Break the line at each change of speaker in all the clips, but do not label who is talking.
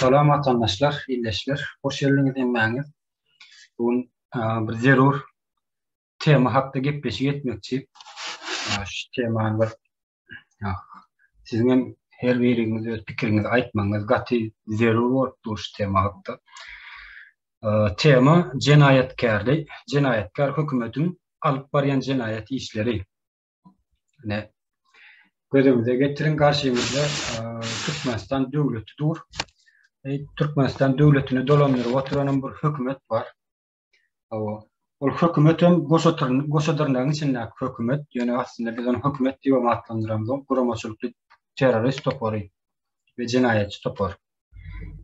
Salam watandaşlar, ildeşler. Hoş geldiňiz hemmäňiz. Bu gün bir zerur tema hakda gepleşik etmekçi. Şu temany bir siziň hem her biriňiz öz pikiriňizi aýtmagyňyz gaty zerur bolup dur şu tema hakda. Tema jenaýatkärli, jenaýatkär hökümetiň alyp barýan jenaýat işleri. Ine, gözüňize getiriň, garşyňyzda Türkmenistan döwleti dur. Türkmenistan döwletini dolandyryp oturanam bir hökümet bar. Hawa. Ol hökümet hem goşa goşa dyrnagyň içindäki hökümet, ýöne aslynda biz ony hökümet diýip hem atlandyramzok, guramaçylykly terrorist topary we jenaýatçy topar.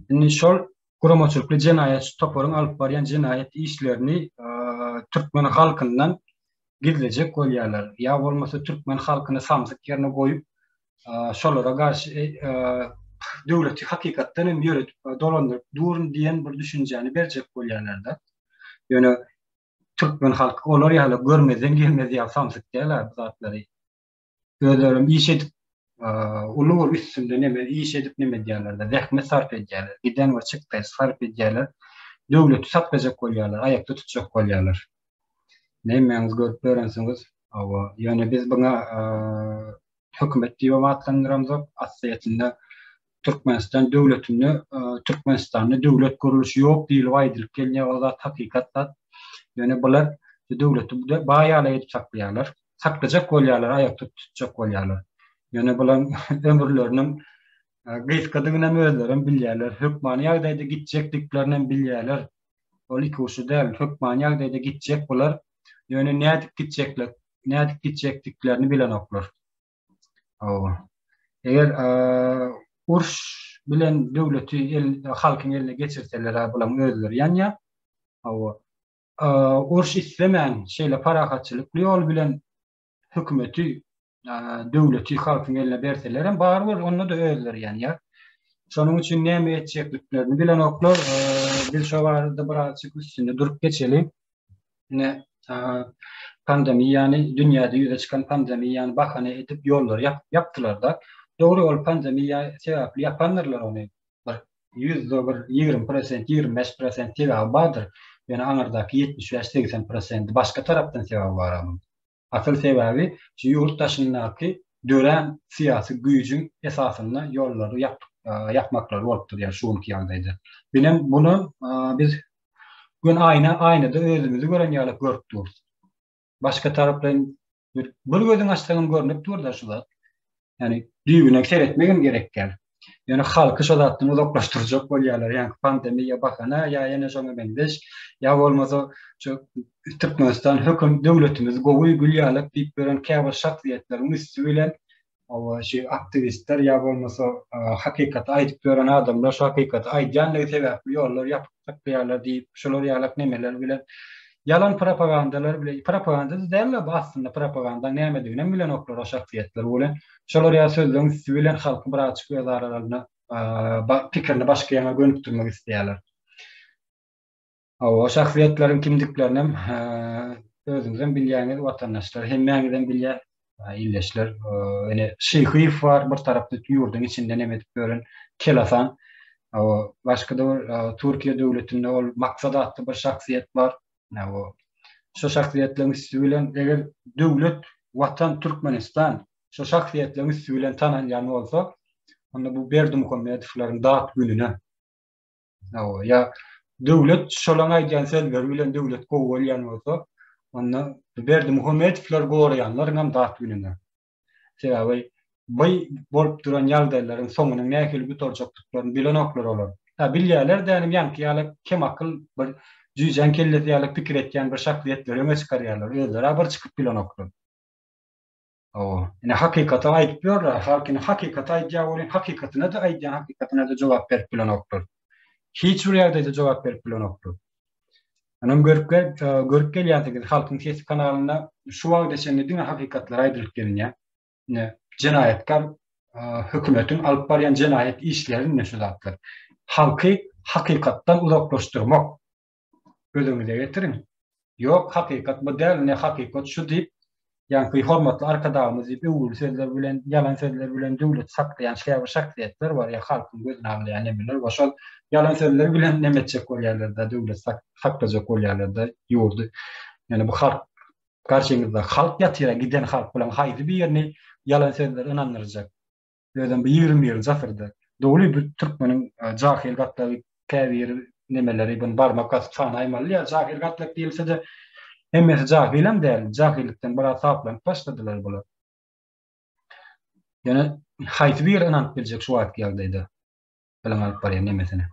Indi şol guramaçylykly jenaýatçy toparyň alyp barýan jenaýat işlerini türkmen halkyndan gizlejek bolýarlar. Ýa bolmasa türkmen halkyny samsyk ýerine goýup, şolara garşy döwleti hakykatdan hem ýöretip, dolandyryp durun diýen bir düşünjäni berjek bolýarlar-da. Ýöne türkmen halky olar ýaly görmezden gelmez ýaly samsyk däl-ä bu zatlary. Özlerem iş edip, uly bir üstünde neme iş edip neme edýärler-de, zähmet sarp edýärler, giden bir çykdaýy sarp edýärler. Döwleti saklajak bolýarlar, aýakda tutjak bolýarlar. Hemmäňiz görüp ýörensiňiz. Hawa, ýöne biz buňa hökümet diýibem atlandyramzok. Aslyýetinde Türkmenistan döwletinde Türkmenistanda döwlet gurluşy ýok diýlip aýdylyp gelinýär, ol zat hakykat zat. Ýöne bular döwleti baý ýaly edip saklaýarlar. Saklajak bolýarlar, aýakda tutjak bolýarlar. Ýöne bularyň ömürleriniň gysgadygyny özlerem bilýärler. Hökmany ýagdaýda gitjekdiklerinem bilýärler. Ol ikuçly däl, hökmany ýagdaýda gitjek bular, ýöne nädip gitjekler, nädip gitjekdiklerini bilenoklar. Hawa. Eger uruş bilen döwleti el, halkyň eline geçirseler, bularyň özleri ýanýar. Hawa. Uruş islemän, şeýle parahatçylykly ýol bilen hökümeti döwleti halkyň eline berselerem barybir onda-da özleri ýanýar. Şonuň üçin näme etjekliklerini bilenoklar. Biz şo barada birazjyk üstünde durup geçeli. Ine, pandemiýany, dünýäde ýüze çykan pandemiýany bahana edip ýollary ýapdylar-da. Dogry, ol pandemiýa sebäpli ýapandyrlar ony. Bir ýüzde bir 20 prosent, 25 prosent sebäbi bardyr. Ýöne aňyrdaky 75-80 prosenti başga tarapdan sebäbi bar onuň. Asyl sebäbi şu ýurt daşyndaky dörän syýasy güýjüň esasynda ýollary ýapmaklary bolup durýar şu günki ýagdaýda. Binem muny biz gün aýna aýnada özümizi gören ýaly görüp durus. Başga taraplaýyn bir gözüň açsaňam görnüp dur-da şu zat. Ýani düýbüne seretmegem gerek däl. Ýöne halky şo zatdan uzaklaşdyrjak bolýarlar. Ýa pandemiýa bahana, ýa ýene şoňa meňzeş, ýa bolmasa şu Türkmenistan höküm döwletimiz gowy gül ýalak diýip ýören käbir şahsyýetleriň üsti bilen hawa şu aktiwistler ýa bolmasa hakykaty aýdyp ýören adamlar şu hakykaty aýdýanlygy sebäpli ýollar ýapyk saklaýarlar diýip şolar ýalak nemeler bilen ýalan propagandalar bilen propaganda-da däl-de bu aslynda propagandaň nämediginem bilenoklar o şahsyýetler bilen Şolar ýaly sözleriň üsti bilen halky birazjyk öz aralarynda pikirini başga ýaňa gönükdirmek isleýärler. Hawa, şahsyýetleriň kimdiklerinem özüňizem bilýäňiz, watandaşlar, hemmäňizem bilýär, ildeşler. Ine, Şyhyýew bar, bir tarapda ýurduň içinde neme edip ýören Kelasan. Hawa, başga-da bir Türkiýe döwletinde ol Maksat atly bir şahsyýet bar. Hawa, şo şahsyýetleriň üsti bilen eger döwlet, Watan Türkmenistan şo şahsyýetleriň üsti bilen tanalýan bolsa, onda bu Berdimuhamedowlaryň dat gününe. Hawa, ýa döwlet şolaň aýdýan sözleri bilen döwlet gowy bolýan bolsa, onda Berdimuhamedowlary goraýanlaryň hem dat gününe. Sebäbi by bolup duran ýagdaýlaryň soňunyň nähili gutarjakdyklaryny bilenoklar olar. Hä, bilýärler dänim ýaňky ýaly kemakyl bir jüýjäň kellesi ýaly pikir etýän bir şahsyýetleri öňe çykarýarlar. Özleri-ä bir çykyp bilenoklar. Hawa. Ine hakykaty aýdyp ýörler. Halk ine hakykaty aýdýar welin hakykatyna-da aýdýan hakykatyna-da jogap berip bilenoklar. Hiç bir ýagdaýda jogap berip bilenoklar. Onam görüp gel, görüp gelýänsiňiz Halkyň sesi kanalynda şu wagta çenli diňe hakykatlar aýdylyp gelinýär. Ine jenaýatkar hökümetiň alyp barýan jenaýat işleri ine şu zatlar. Halky hakykatdan uzaklaşdyrmak. Göz öňüňize getiriň. Ýok, hakykat bu däl, ine hakykat şu diýip. Ýaňky hormatly Arkadagymyz diýip öwgüli sözler bilen, ýalan sözler bilen döwleti saklaýan käbir şahsyýetler bar, ýa halkyň gözüni aglaýan nemeler bar. Şol ýalan sözler bilen neme etjek bolýarlar-da, döwlet saklajak bolýarlar-da ýurdy. Ýöne bu halk garşyňyzda halk ýatyr, giden halk bilen haýsy birini ýalan sözler ynandyrjak? Özem bu 21-nji asyrda. Doly bu türkmeniň jahyl gatlagy käbir nemeleri bunu barmak basyp sanaýmaly ýa jahyl gatlak diýilse-de hemmesi jahylem däl. Jahyllikden biraz saplanyp başladylar bular. Ýöne haýsy biri ynanyp biljek şu wagtky ýagdaýda bilen alyp barýan nemesine.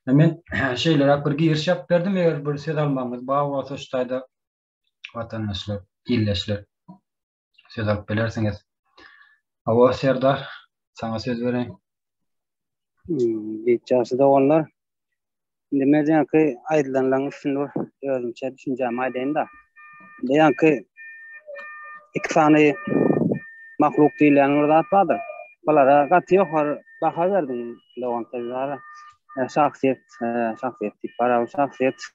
Men şeýleräk bir giriş ýapyp berdim, eger bir söz almagyňyz bar bolsa şu taýda watandaşlar, ildeşler. Söz alyp bilersiňiz. Hawa, Serdar, saňa söz bereýin.
Hmm, ýagşy doganlar. Indi men ýaňky aýdylanlaryň üstünde bir özümçe düşünjämi aýdaýyn-da. Indi ýaňky iki sany mahluk diýilýän bir zat bardyr. Bulara gaty ýokary baha berdiň dogan Serdar. E, şahsyýet, e, şahsyýet diýip bar, şahsyýet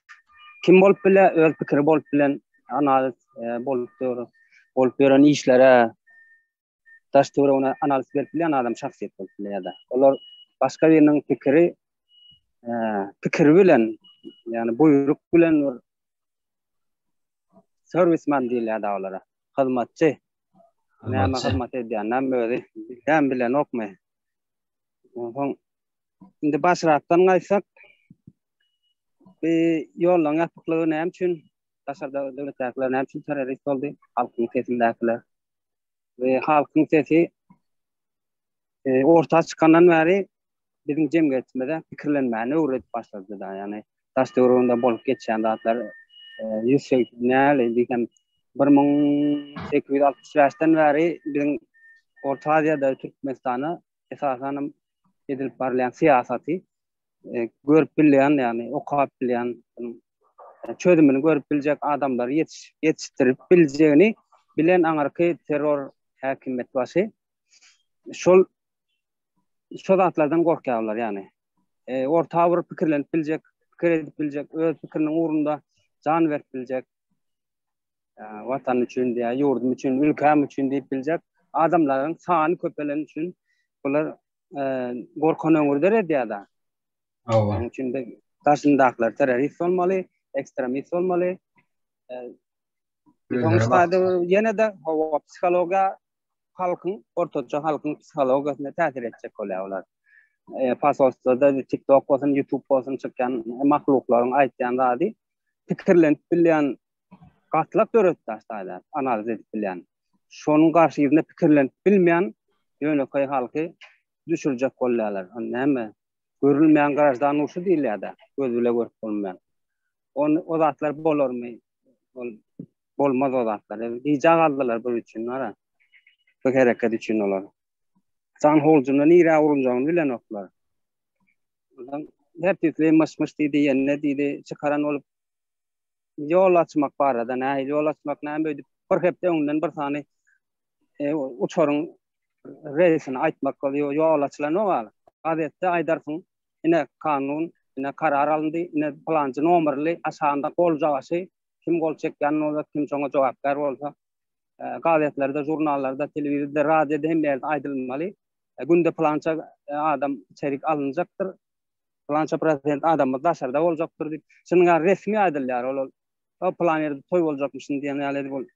kim bolup bile, öz pikiri bolup bilen analiz e, bolup dur, bolup ýören işlere daş töweregine analiz berip bilýän adam şahsyýet bolup bilýär-de. Olar başga biriniň pikiri e, pikiri bilen, ýagny buýruk bilen bir serwisman diýilýär olara. Hyzmatçy. Näme hyzmat edýäninem özi bilýän bilenokmy? Onsoň indi başrakdan gaýtsak, bir ýollaryň ýapyklygy näme üçin Daşarda döwletdäkiler näme üçin terrorist boldy? Halkyň sesindäkiler. We halkyň sesi e, orta çykandan bäri biziň jemgyýetimize pikirlenmäni öwredip başlady da. Ýagny daş töwereginde bolup geçýän zatlar e, 180 näle diýsem 1865-den bäri biziň Orta Aziýada Türkmenistana esasanam edilip barylýan syýasaty e, görüp bilýän, ýagny okap bilýän, e, çözümini görüp biljek adamlary ýetiş, ýetişdirip biljegini bilen aňyrky terror häkimiýet başy şol şo zatlardan gorkýarlar ýagny. E, orta bir pikirlenip biljek, pikir edip biljek, öz pikiriniň ugrunda jan berip biljek, e, watan üçin diýä, ýurdum üçin, ülkäm üçin diýip biljek adamlaryň sany köpelen üçin bular gorkan öňürder edýär-de.
Hawa.
Şonuň üçin de daşyndakylar terrorist bolmaly, ekstremist bolmaly. Soňuşda ýene-de hawa psihologiýa halkyň ortaça halkyň psihologiýasyna täsir etjek bolýar olar. E, Posolstwada TikTok bolsun, YouTube bolsun çykýan mahluklaryň aýtýan zady pikirlenip bilýän gatlak döretdi aşaýda, analiz edip bilýän. Şonuň garşysyna pikirlenip bilmeýän ýönekeý halky düşürjek bolýarlar. O näme? Görülmeýän graždan urşy diýilýär-de, göz bile görüp bolmaýan. On o zatlar bolarmy? Ol bolmaz o zatlar. Gijä galdylar bu üçin, gara. Bu hereket üçin olar. Jan holcuna nirä urunjagyny bilenoklar. Ondan her tüýsli myş-myş diýdi, ýene diýdi, çykaran bolup ýol açmak barada nähili ýol açmak näme öýdüp bir hepde öňünden bir sany e, uçaryň reýsini aýtmak ol ýol açylanok al. Gazetde aýdarsyň, ine kanun, ine karar alyndy, ine pylanjy nomerli aşagynda gol jagaşy, kim gol çekýän bolsa, kim şoňa jogapkär bolsa, e, gazetlerde, žurnallarda, telewizorda, radioda hemme ýerde aýdylmaly. E, günde pylança e, adam içerik alynjakdyr. Pylança prosent adamymyz daşarda boljakdyr diýip, şunuň ýaly resmi aýdylýar. Ol o pylan ýerde toý boljakmyşyn diýen ýaly edip ol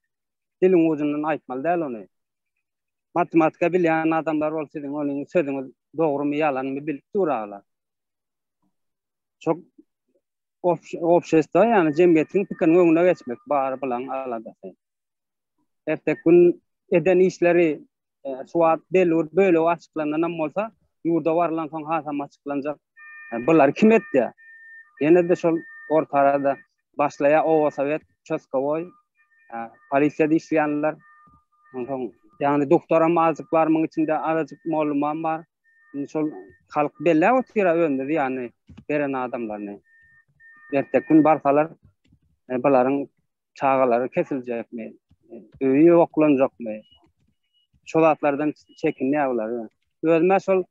diliň ujundan aýtmaly däl ony. Matematika bilýän adamlar bol siziň onuň sözüňiz dogrumy ýalanmy bilip dur aglar. Çok obşestvo ýagny jemgyýetiň pikiriniň öňüne geçmek bary bilen aladasy. Ertek gün eden işleri e, şu wagt belli bir bölegi açyklananam bolsa, ýurda barylan soň hasam açyklanjak. E, bulary kim etdi? Ýene-de şol orta arada başlaýar oba sowet, çoskowoý, e, polisiýada işleýänler. Onsoň ýagny doktoram azajyk bar, muň içinde azajyk mollumam bar. Indi şol halk belläp otyr özüne zyýany beren adamlaryny. Ertek gün barsalar, e, bularyň Çagalary kesiljekmi? Öýi oklanjakmy? Şo zatlardan çekinýär bular. Özüme şol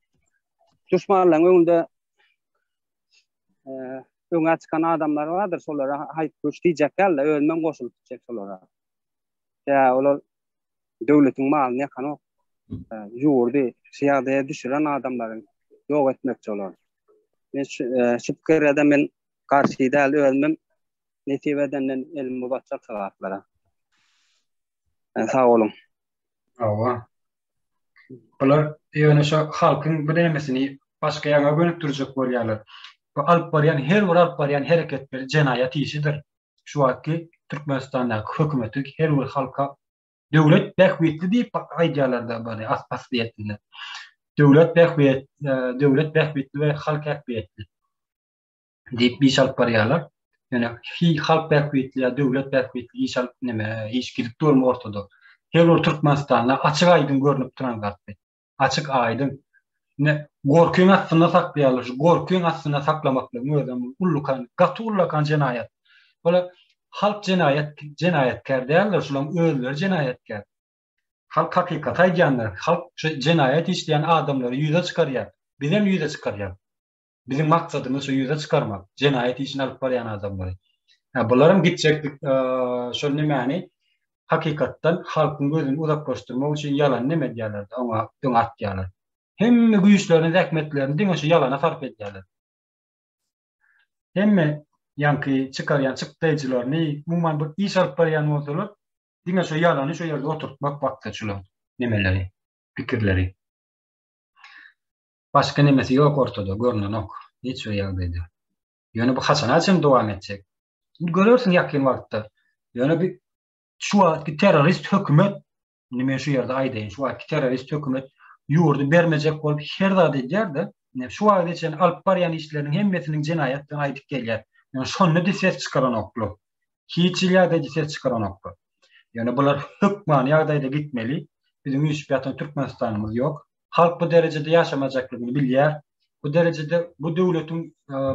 duşmanlaryň öňünde e, öňe çykan adamlar bardyr, şolara haýp güç diýjek däl-de, özümem goşulyp gitjek şolara. Ýa olar döwletiň malyny ýakanok. Ýurdy şu ýagdaýa düşüren adamlary ýok etmekçi olar. Men şu, e, şu pikirde men garşy däl özümem nesip edenden elimi uzatjak şu zatlara. E, sag boluň.
Hawa. Bular ýöne şu halkyň bu nemesini başga ýaňa gönükdirjek bolýarlar. Bu alyp barýan her bir alyp barýan hereketleri jenaýat işidir. Şu wagtky Türkmenistandaky hökümeti her bir halka döwlet bähbitli diýip aýdýarlar-da bary aslyýetinde. Döwlet bähbit, döwlet bähbitli we halk ähmiýetli diýip iş alyp barýarlar. Ýöne hi halk bähbitli ýa döwlet bähbitli iş alyp neme iş gidip durmy ortada. Her bir Türkmenistanda açyk aýdyň görnüp duran zat. Açyk aýdyň. Ine gorkyň astynda saklaýarlar. Şu gorkyň astynda saklamaklygyň özem ullakan, gaty ullakan jenaýat. Ola halk jenaýat jenaýatkär däldir, şularyň özleri jenaýatkär. Halk hakykaty aýdýandyr. Halk şu jenaýat işleýän adamlary ýüze çykarýar. Bizem ýüze çykarýar. Biziň maksadymyz şu ýüze çykarmak, jenaýat işini alyp barýan adamlary. Hä, bularam gitjekdik şol nemäni hakykatdan halkyň gözüni uzaklaşdyrmak üçin ýalan neme edýärler, oňa öňe atýarlar. Hemme güýçlerini, zähmetlerini diňe şu ýalana sarp edýärler. Hemme ýaňky çykarýan çykdaýjylaryny, umuman bir iş alyp barýan bolsalar, diňe şu ýalany şu ýerde oturtmak maksat şularyň nemeleri, pikirleri. Başga nemesi ýok ortada, görnenok hiç bir ýagdaýda. Ýöne bu haçana çenli dowam etjek? Indi görersiň ýakyn wagtda. Ýöne bir şu wagtky terrorist hökümet, indi men şu ýerde aýdaýyn, şu wagtky terrorist hökümet ýurdy bermejek bolup her zat edýär-de, indi şu wagta çenli alyp barýan işleriniň hemmesiniň jenaýatdygyny aýdyp gelýär. Ýöne şonda-da ses çykaranoklar. Hiç hili ýagdaýda ses çykaranoklar. Ýöne bular hökmany ýagdaýda gitmeli. Biziň üýşüp ýatan Türkmenistanymyz ýok. Halk bu derejede ýaşamajaklygyny bilýär. Bu derejede bu döwletiň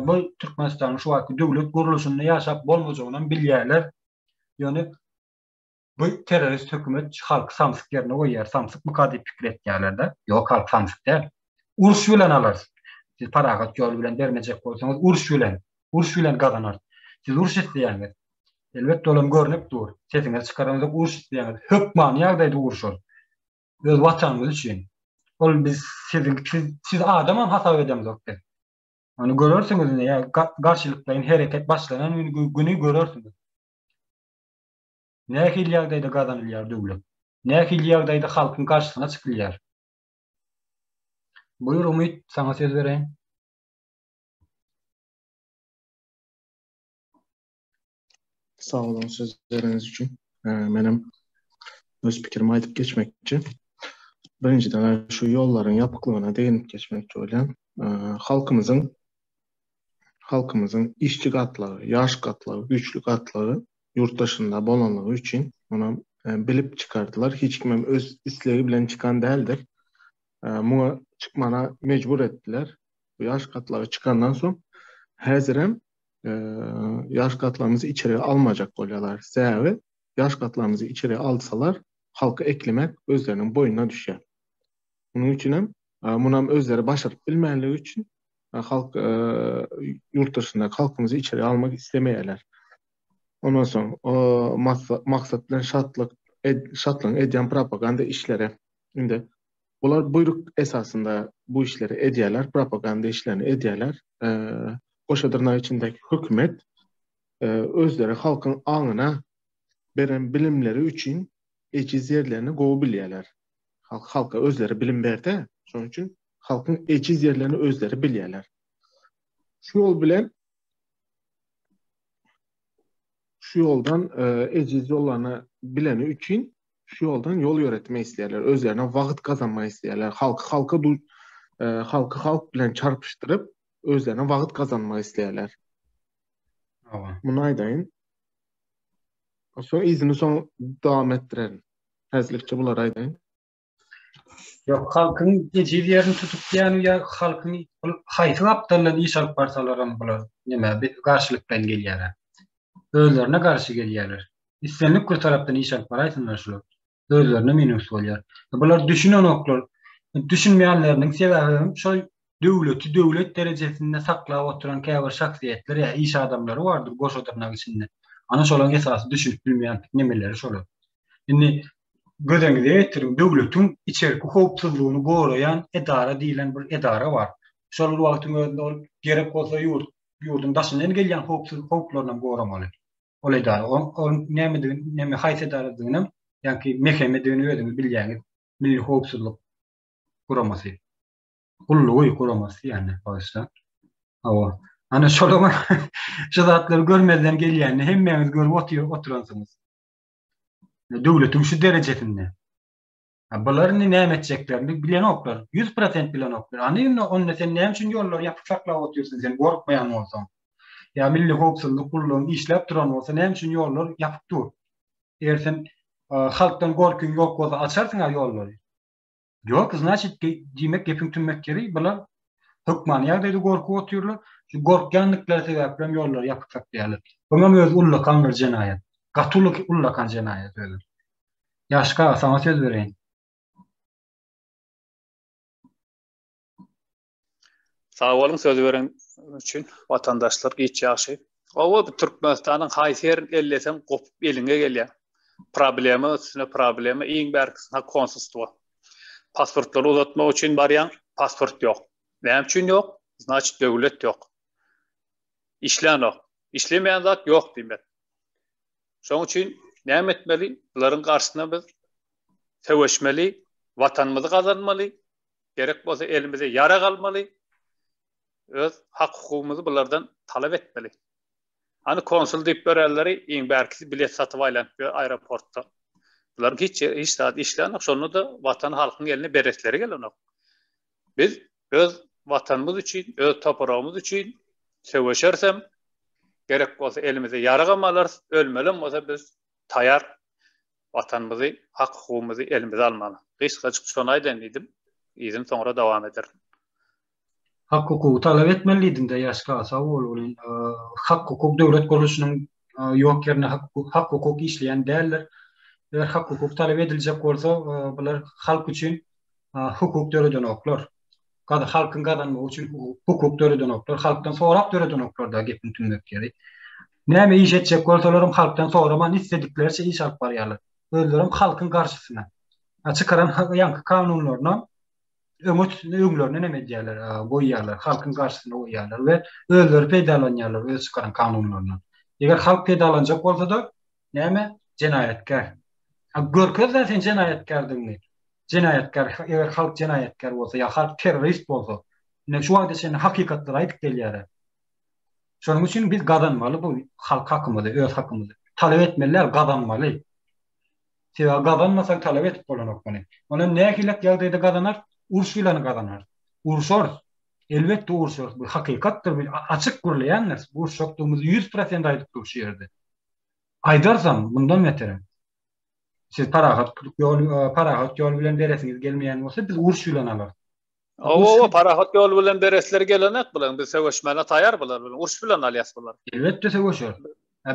bu Türkmenistanyň şu wagtky döwlet gurluşynda ýaşap bolmajagynam bilýärler. Ýöne bu terrorist hökümet halky samsyk ýerine goýýar. Samsykmyka diýip pikir etýärler-de. Ýok, halk samsyk däl. Uruş bilen alarys. Siz parahat ýol bilen bermejek bolsaňyz, uruş bilen, uruş bilen gazanarys. Siz uruş isleýäňiz. Elbetde olam görnüp dur. Sesiňizi çykaraňyzok, uruş isleýäňiz. Hökmany ýagdaýda urşarys. Öz watanymyz üçin. Ol biz siziň siz, siz adamam hasap edemzok biz. Ony görersiňiz indi ýa garşylyklaýyn hereket başlanan güni, güni görersiňiz. Nähili ýagdaýda gazanylýar döwlet? Nähili ýagdaýda halkyň garşysyna çykylýar? Buýur Umyt, saňa söz bereýin.
Sag boluň sözleriňiz üçin. Menem öz pikirimi aýdyp geçmekçi. Birinjiden şu ýollaryň ýapyklygyna deginip geçmekçi bolýan. Halkymyzyň halkymyzyň işçi gatlagy, ýaş gatlagy, güýçli gatlagy ýurt daşynda bolanlygy üçin munam bilip çykardylar. Hiç kimem öz islegi bilen çykan däldir. Muňa çykmana mejbur etdiler. Bu ýaş gatlagy çykandan soň häzirem ýaş gatlagymyzy içeri almajak bolýarlar. Sebäbi ýaş gatlagymyzy içeri alsalar, halky eklemek özleriniň boýnuna düşýär. Munuň üçin hem, munam özleri başaryp bilmänligi üçin halk ýurt daşyndaky halkymyzy içeri almak islemeýärler. Ondan soň maksat bilen şatlyk şatlygyň edýän propaganda işleri. Indi bular buýruk esasynda bu işleri edýärler, propaganda işlerini edýärler. Goşa dyrnak içindäki hökümet özleri halkyň aňyna beren bilimleri üçin ejiz ýerlerini gowy bilýärler. Halk halka özleri bilim berdi, şonuň üçin halkyň ejiz ýerlerini özleri bilýärler. Şu ýol bilen şu ýoldan ejiz ýollaryny bileni üçin şu ýoldan ýol ýöretmek isleýärler. Özlerine wagt gazanmak isleýärler. Halky halka halky halk bilen çarpyşdyryp özlerine wagt gazanmak isleýärler.
Hawa.
Muny aýdaýyn. Soň yzyny soň dowam etdirerin. Häzirlikçe bulary aýdaýyn.
Ýok, halkyň ejiz ýerini tutup diýýän ýa halkyň haýsy gapdaldan iş alyp barsalaram bular neme garşylyk bilen gelýärler. Özlerine garşy gelýärler. Islendik bir tarapdan iş alyp baraýsynlar şular. Özlerine minus bolýar. Bular düşünenoklar. Düşünmeýänleriniň sebäbi hem şol döwleti döwlet derejesinde saklap oturan käbir şahsyýetler ýa iş adamlary bardyr goşa dyrnak içinde. Ana şolaryň esasy düşünip bilmeýän nemeleri şolar. Indi gözeňize getiriň, döwletiň içerki howpsuzlygyny goraýan edara diýlen bir edara bar. Şol bir wagtyň özünde ol gerek bolsa ýurt ýurduň daşyndan gelýän howpsuz howplaryndan goramaly. Ol edara, ol nämedigini, näme haýsy edaradygyny, ýa-ki mehemedigini özüňiz bilýäňiz. Milli howpsuzlyk guramasy. Gullugy guramasy ýani bagyşla. Hawa. Ana şolaryň şu zatlary görmezden gelýänini hemmäňiz görüp otyr oturansyňyz. Döwletiň şu derejesinde. Ha, bular indi näme etjeklerini bilenoklar. 100% bilenoklar. Ana indi onda sen näme üçin ýollary ýapyk saklap otyrsyň sen gorkmaýan bolsaň? Ýa milli howpsuzlyk gullugyň işläp duran bolsa näme üçin ýollar ýapyk dur? Eger sen halkdan gorkyň ýok bolsa açarsyň-a ýollary. Ýok, znaçit, diýmek gepiň tümmek ýeri bular hökmany ýagdaýda gorkup otyrlar. Şu gorkýandyklary sebäpli hem ýollary ýapyk saklaýarlar. Buňam özi ullakan bir jenaýat. Gaty uly ullakan jenaýat özi. Ýaşka, saňa söz bereýin.
Sag boluň söz beren üçin watandaşlar giç ýagşy. Owa bu Türkmenistanyň haýsy ýerini elleseň gopup eliňe gelýär. Problema üstüne problema iň bärkisi ha konsulstwo. Pasportlary uzatmak üçin barýaň pasport ýok. Näme üçin ýok? Znaçit döwlet ýok. Işlänok. Işlemeýän zat ýok diýmek. Şoň üçin näme etmeli? Bularyň garşysyna biz söweşmeli, watanymyzy gazanmaly, Gerek bolsa elimize ýarag almaly, öz hak-hukugymyzy bulardan talap etmeli. Hany konsul diýip ýörenleri iň bärkisi bilet satyp aýlanyp ýör aeroportda. Bularyň hiç ýeri hiç zat işlänok, şonda-da watany halkyň eline beresleri gelenok. Biz öz watanymyz üçin, öz topragymyz üçin söweşerisem, gerek bolsa elimize ýaragam alarys, ölmelem bolsa biz taýar. Watanymyzy, hak-hukugymyzy elimize almaly. Gysgajyk şony aýdaýyn diýdim. Yzyny soňra dowam ederin.
Hak-hukugy talap etmeli diýdiňdä Ýaşka sag bol welin hak-hukuk döwlet gurluşynyň ýok ýerinde hak-hukuk işleýän däldir. Eger hak-hukuk talap ediljek bolsa bular halk üçin hukuk döredenoklar. Halkyň gazanmagy üçin hukuk döredenoklar, halkdan sorap döredenoklar da gepiň tümmek ýeri. Näme iş etjek bolsalaram halkdan soraman istedikleriçe iş alyp barýarlar. Özlerem halkyň garşysyna. Çykaran ýaňky kanunlaryna öňe öňlerine näme edýärler, goýýarlar, halkyň garşysyna goýýarlar we özleri peýdalanýarlar öz çykaran kanunlaryndan. Eger halk peýdalanjak bolsa-da, näme? Jenaýatkär. Görkezler sen jenaýatkärdigiňi. Jenaýatkär, eger halk jenaýatkär bolsa ýa halk terrorist bolsa, ine şu wagta çenli hakykatlary aýdyp gelýärler. Şonuň üçin biz gazanmaly bu halk hakymyzy, öz hakymyzy. Talap etmeli däl, gazanmaly. Sebäbi gazanmasaň talap edip bolanok muny. Ony nähilek ýagdaýda gazanarys? Uruş bilen gazanarys. Urşarys. Elbetde urşarys. Bu hakykatdyr. Biz açyk gürleýändiris. Uruşjakdygymyzy 100% aýdyp dur şu ýerde. Aýdarsam, mundan beterem. Siz parahatlyk ýol parahat ýol bilen beresiňiz gelmeýän bolsa biz uruş bilen alarys.
Hawa, parahat ýol bilen beresleri gelenek bular. Biz söweşmäne taýar bular bilen. Uruş bilen alýas bular.
Elbetde söweşer.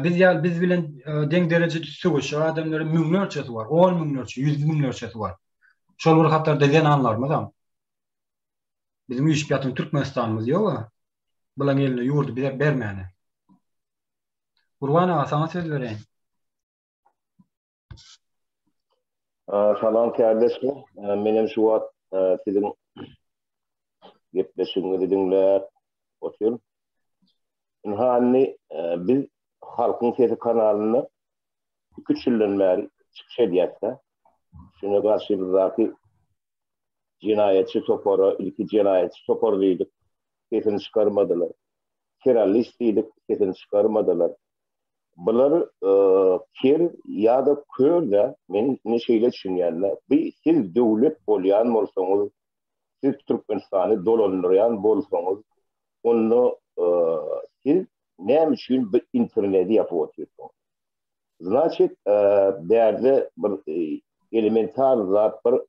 Biz ýaly biz bilen deň derejede söweşjek adamlaryň müňlerçesi bar, on müňlerçe, ýüz müňlerçesi bar. Şol bir hatarda zenanlarymyzam. Biziň üýşüp ýatan Türkmenistanymyz ýog-a. Bulaň eline ýurdy bize bermäne. Gurban aga saňa söz bereýin.
Salam kärdeşler. Menem şu wagt siziň gepleşigiňizi diňläp otyryn. Ynha indi biz Halkyň sesi kanalynda 2-3 ýyldan bäri çykyş edýäs-de. Şuňa garşymyzdaky jenaýatçy topara ilki jenaýatçy topar diýdik, sesini çykarmadylar. Terrorist diýdik, sesini çykarmadylar. Bular ker ýa-da kör-dä, men indi şeýle düşünýän-de, bi siz döwlet bolýan bolsaňyz, siz Türkmenistany dolandyrýan bolsaňyz, onda siz näme üçin bu interneti ýapyp otyrsyňyz? Znaçit, bärde bir elementar zat bir,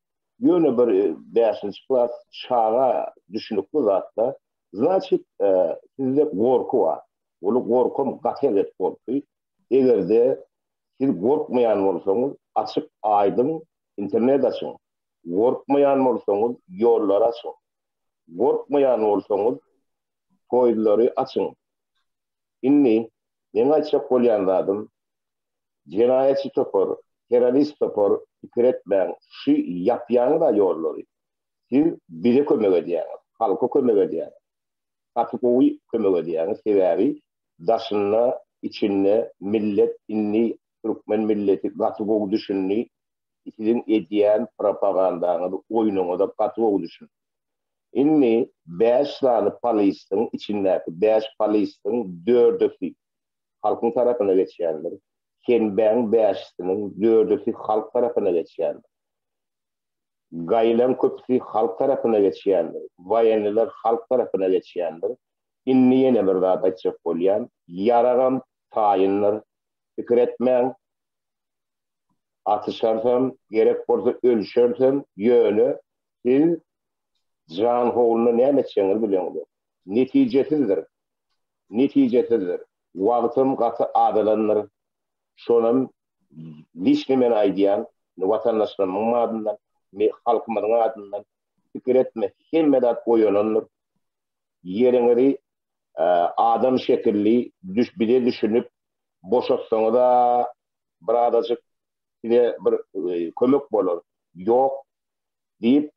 ýöne bir bäşinji klas çaga düşünikli zat-da, znaçit, sizde gorky bar. Uly gorkam gaty erbet gorky. Egerde siz gorkmaýan bolsaňyz açyk aýdyň internet açyň. Gorkmaýan bolsaňyz ýollary açyň. Gorkmaýan bolsaňyz poýuzlary açyň. Indi meň aýtjak bolýan zadym jenaýatçy topar, Terrorist topar pikir etmäň şu ýapýaňyza ýollary siz bize kömek edýäňiz halka kömek edýäňiz gaty gowy kömek edýäňiz sebäbi daşynda içinde millet indi türkmen milleti gaty gowy düşündi siziň edýän propagandaňyz oýnuňyza gaty gowy düşündi indi bäş sany polistiň içindäki bäş polistiň dördüsi halkyň tarapyna geçýändir. Şenbäň bäşisiniň dördüsi halk tarapyna geçýändir. Gaýylaň köpüsi halk tarapyna geçýändir. Waýenniler halk tarapyna geçýändir. Indi ýene bir zat aýtjak bolýan, ýaragam taýyndyr, pikir etmäň. Atyşarsam, gerek bolsa ölüşersem, ýöne siz janhowluna näme etjegiňizi bileňzok. Netijesizdir. Netijesizdir. Wagtym gaty azalandyr. Şonam liçny men aýdýan, watandaşlarymyň adyndan, halkymyzyň adyndan pikir etme, hemme zat oýanandyr. Ýeriňizi adam şekilli bize düşünip boşatsaňyz-a birazajyk size bir kömek bolar. Ýok diýip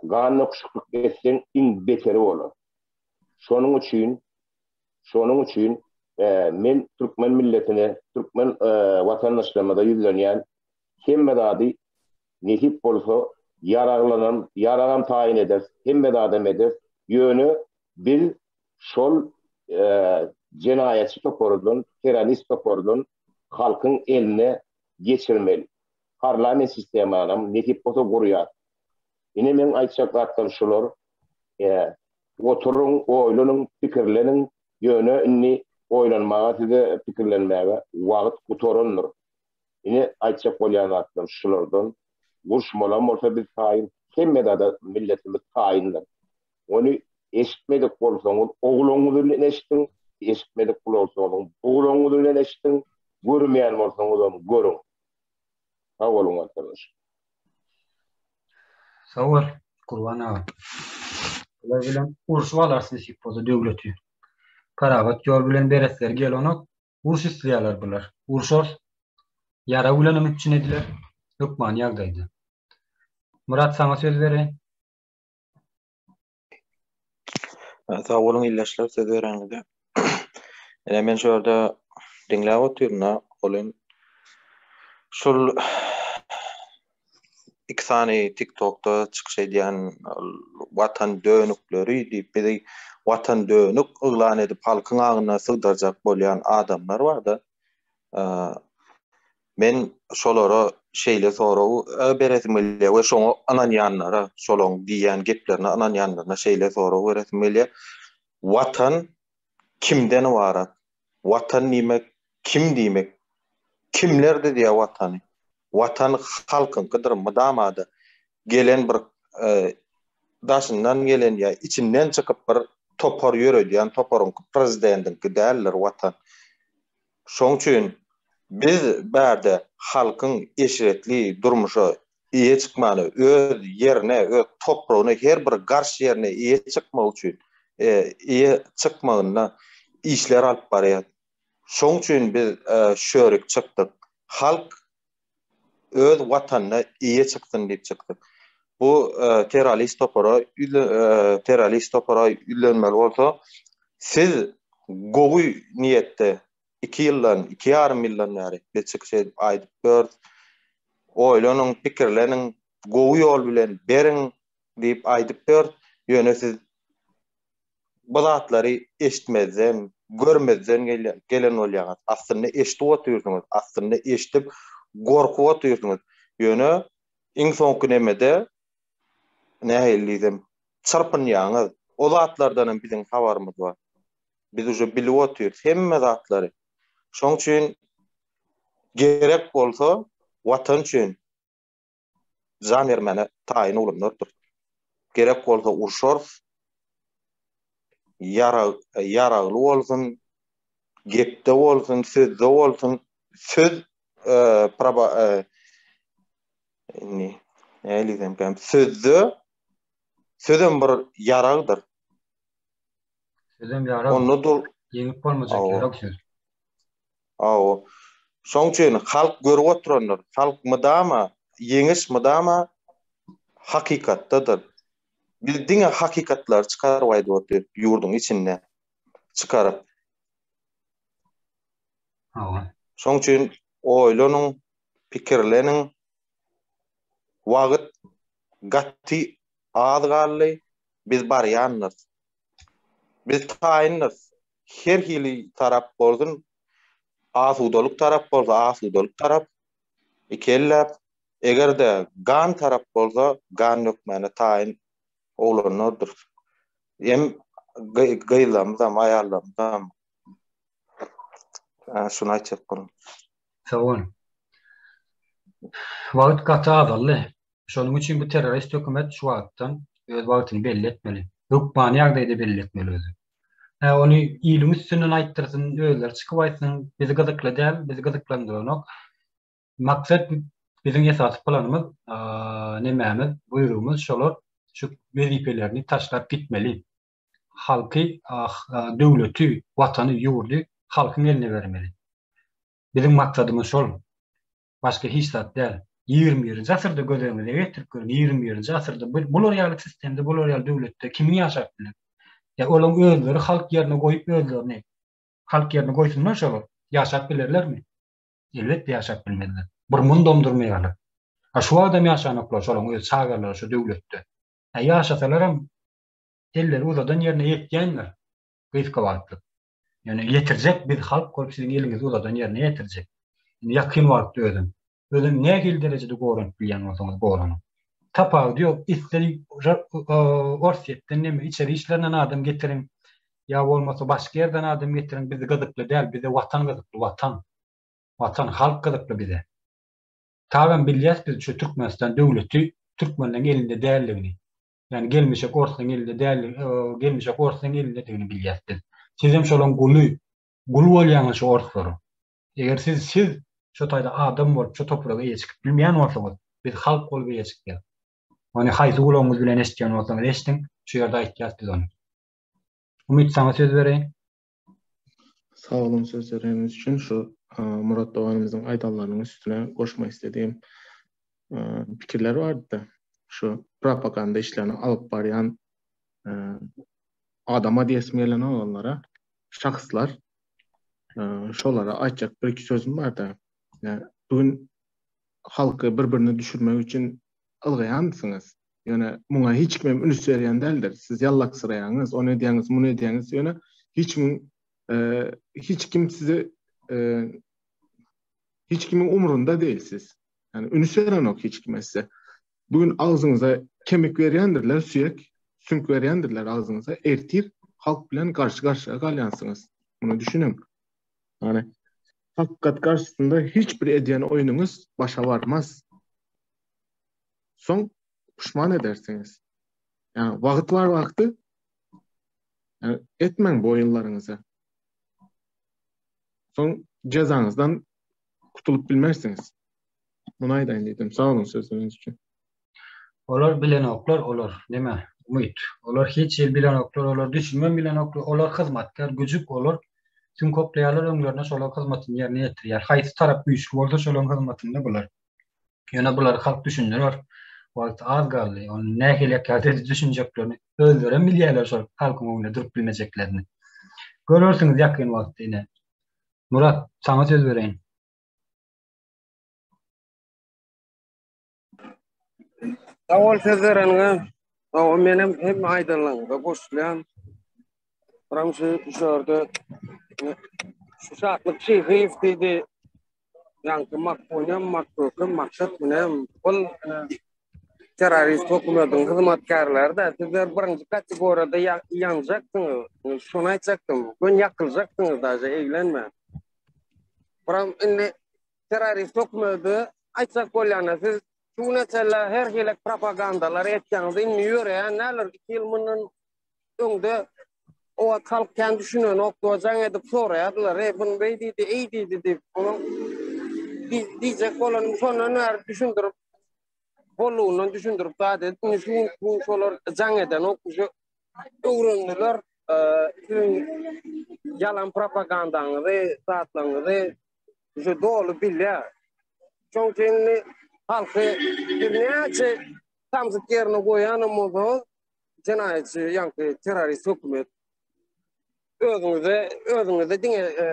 gan döküşiklik etseň iň beteri bolar. Şonuň üçin, şonuň üçin men türkmen milletine, türkmen watandaşlarymyza ýüzlenýän, hemme zady nesip bolsa ýaraglanam, ýaragam taýyn ederis, hemme zadam ederis, ýöne biz şol jenaýatçy topardan, terrorist topardan halkyň eline geçirmeli. Parlament sistemanam nesip bolsa gurýas. Ine meň aýtjak zatlarym şular. Oturyň, oýlanyň, pikirleniň, ýöne indi oýlanmaga size pikirlenmäge wagt gutarandyr. Ine aýtjak bolýan zatlarym şulardan. Uruşmalam bolsa biz taýyn, hemme zada milletimiz taýyndyr. Ony eşitmedik bolsaňyz ogluňyz bilen eşidiň, eşitmedik bolsaňyz bugluňyz bilen eşidiň, görmeýän bolsaňyzam görüň. Sag boluň watandaş.
Sag bol Gurban aga. Bular bilen urşup alarys nesip bolsa döwleti. Parahat ýol bilen beresleri gelenok. Uruş isleýärler bular. Urşarys. Ýarag bilenem üpjün ediler. Hökmany ýagdaýda. Myrat saňa söz bereýin.
Sag boluň ildeşler söz bereniňize. Ine men şu ýerde diňläp otyryn-da, ol şul iki sany TikTokda çykyş edýän watan dönükleri diýip bizi watan dönük yglan edip halkyň aňyna sygdyrjak bolýan adamlar barda. Men şolara şeýle sorag beresim gelýär we şoňa ynanýanlara, şolaň diýýän geplerine ynanýanlaryna şeýle sorag beresim gelýär. Watan kimden ybarat? Watan diýmek kim diýmek? Kimler düzýär watany? Watan halkyňkydyr mydama-da. Gelen bir daşyndan gelen ýa içinden çykyp bir topar ýöredýän toparyňky prezidendiňki däldir watan. Şoň üçin biz bärde halkyň eşretli durmuşa eýe çykmagyna, öz ýerine, öz topragyna, her bir garş ýerine eýe çykmagy üçin, eýe çykmagynda işler alyp barýas. Şoň üçin biz şörik çykdyk. Halk öz watanyna eýe çyksyn diýip çykdyk. Bu terrorist topara terrorist topara ýüzlenmeli bolsa, siz gowy niýetde 2 ýyldan, 2,5 ýyldan bäri biz çykyş edip aýdyp ýörüs. Oýlanyň, pikirleniň, gowy ýol bilen beriň diýip aýdyp ýörüs. Ýöne siz bu zatlary eşitmezden, görmezden gelen bolýaňyz. Aslynda eşidip otyrsyňyz, aslynda eşidip gorkup otyrsyňyz. Ýöne iň soňky nemede nähili diýsem, çyrpynýaňyz. O zatlardan hem biziň habarymyz bar. Biz uje bilip otyrys hemme zatlary. Şoň üçin gerek bolsa Watan üçin jan bermäne taýyn oglanlardyr. Gerek bolsa urşarys. Ýarag ýaragly bolsun, gepde bolsun, sözde bolsun, söz e, proba e, indi nähili diýsemkäm, sözde sözem bir ýaragdyr.
Sözem ýarag. Onda dur. Ýeňip bolmajak ýarag söz.
Awa.
Şoň üçin halk görüp oturandyr. Halk mydama, ýeňiş mydama hakykatdadyr. Biz diňe hakykatlary çykaryp aýdyp otyrys ýurduň içinde çykaryp.
Hawa.
Şoň üçin oýlanyň, pikirleniň. Wagt gaty az galdy, biz barýandyrys. Biz taýyndyrys. Her hili tarap bolsun, asudalyk tarap bolsa asudalyk tarap, iki elläp, eger-de gan tarap bolsa gan dökmäne taýyn oglanlardyr. Hem gyzlarymyzam, aýallarymyzam. Şuny aýtjak boldum.
Sag bol. Wagt gaty azaldy. Şonuň üçin bu terrorist hökümet şu wagtdan öz wagtyny belli etmeli. Hökmany ýagdaýda belli etmeli özi. Hä ony iliň üstünden aýtdyrsyn, özleri çykyp aýtsyn, bizi gyzykly däl, bizi gyzyklandyranok. Maksat biziň esasy planymyz, nemämiz, buýrugymyz şolar şu wezipelerini taşlap gitmeli. Halky, döwleti, watany, ýurdy halkyň eline bermeli. Biziň maksadymyz şol. Başga hiç zat däl. Ýigrimi birinji asyrda göz öňüňize getirip görüň, ýigrimi birinji asyrda bular ýaly sistemde, bular ýaly döwletde kimiň ýaşap biler? Ýa olaň özleri halk ýerine goýup özlerini halk ýerine goýsunlar şolar, ýaşap bilerlermi? Elbetde ýaşap bilmezler. Bir mundam durmaýarlar. A şu wagtam ýaşanoklar şolaň öz çagalary şu döwletde. Hä ýaşasalaram elleri uzadan ýerine ýetýändir gysga wagtlyk. Ýöne ýetirjek biz halk bolup siziň eliňizi uzadan ýerine ýetirjek. Indi ýakyn wagtda özem. Özem nähili derejede goranyp bilýän bolsaňyz goranyň. Tapawudy ýok. Isle Orsýetden neme içeri işlerinden adam getiriň ýa bolmasa başga ýerden adam getiriň bizi gyzykly däl bize watan gyzykly watan. Watan halk gyzykly bize. Tabam bilýäs biz şu Türkmenistan döwleti türkmenleň elinde däldigini. Ýagny gelmişek orslaň elinde däl, gelmişek orslaň elindedigini bilýäs biz. Sizem şolaň guly, gul bolýaňyz şu orslaryň. Eger siz siz şo taýda adam bolup şo topraga eýe çykyp bilmeýän bolsaňyz, biz halk bolup eýe çykýas. Ony haýsy gulagyňyz bilen eşitýän bolsaňyz eşdiň, şu ýerde aýtýas biz ony. Umyt saňa söz bereýin.
Sag boluň söz bereniňiz üçin. Şu Murat doganymyzyň aýdanlarynyň üstüne goşmak istediğim pikirler bardy. Şu propaganda işlerini alyp barýan adama diýesim gelen olanlara şahslar şolara aýtjak bir iki sözüm bardy. Bu gün halky bir-birine düşürmek üçin ylgaýansyňyz. Ýöne muňa hiç kim hem üns berýän däldir. Siz ýallaksyraýaňyz, ony edýäňiz, muny edýäňiz, ýöne hiç kimiň hiç kim sizi hiç kimiň umrunda däl siz. Ýani üns berenok hiç kim size. Bu gün agzyňyza kemik berýändirler, süýek, süňk berýändirler agzyňyza. Ertir halk bilen garşy-garşyga galýansyňyz. Muny düşüniň. Ýani hakykat garşysynda hiç bir edýän oýnuňyz başa barmaz. Soň puşman edersiňiz. Ýani wagt bar wagty ýani etmäň bu oýunlaryňyzy. Soň jezaňyzdan gutulyp bilmersiňiz. Muny aýdaýyn diýdim. Sag boluň sözleriňiz üçin.
Olar bilenoklar olar neme umyt olar hiç hili bilenoklar olar düşünmem bilenoklar olar hyzmatkär güjük olar süňk oklaýarlar öňlerine şolar hyzmatyny ýerine ýetirýär haýsy tarap güýçli bolsa şolaň hyzmatynda bular. Ýöne bulary halk düşündirer. Wagt az galdy. Ony nähili ýagdaýda düşünjeklerini özlerem bilýärler şol halkyň öňünde durup bilmejeklerini. Görersiňiz ýakyn wagtda ine. Murat, saňa söz bereýin.
Sag bol söz bereniňe. Hawa menem hemme aýdanlaryňyza goşulýan. Biram şu şu ýerde şu Şatlyk Şyhyýew diýdi. Ýaňky Makbunem, Makgökem, Maksat Münem bul terrorist hökümetiň hyzmatkärleri-de sizler birinji kategoriýada ýanjaksyňyz. Şony aýtjakdym. Göni ýakyljaksyňyz daže eglenme. Biram indi terrorist hökümeti aýtjak bolýana siz şu güne çenli her hili propagandalar etýäňiz. Indi ýöreýän näler 2 ýyl mundan öňde o wagt halk kän düşünenokdy, jaň edip soraýardylar, Eý, buny beý diýdi, eý diýdi diýip. Onuň diýjek bolanyny şondan bäri düşündirip, bollugyndan düşündirip zat edip, indi şu gün bu şolar jaň edenok, şu öwrendiler, siziň ýalan propagandaňyzy, zatlaryňyzy.
Şu doly bilýär. Şoň üçin indi halky birnäçe samsyk ýerine goýanam bolsaňyz, jenaýatçy, ýaňky terrorist hökümet özüňize özüňize diňe e,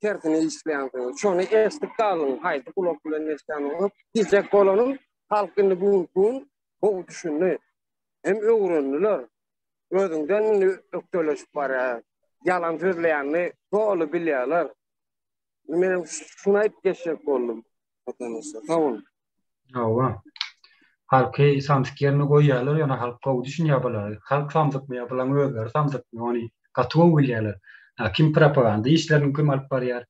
tersini işleýänsiňiz. Şony eşidip galyň, haýsy gulak bilen eşidýäniňizi. Diýjek bolanym, halk indi bu gün gowy düşündi. Hem öwrendiler. Özüňden indi ökdeleşip barýar. Ýalan sözleýänini doly bilýärler. Men şuny aýdyp geçjek boldum. Watandaşlar, sag boluň.
Hawa. Halky samsyk ýerine goýýarlar, ýöne halk gowy düşünýär bulary. Halk samsykmy ýa bulaň özleri samsykmy, ony gaty gowy bilýärler. Ha, kim propaganda işlerini kim alyp barýar.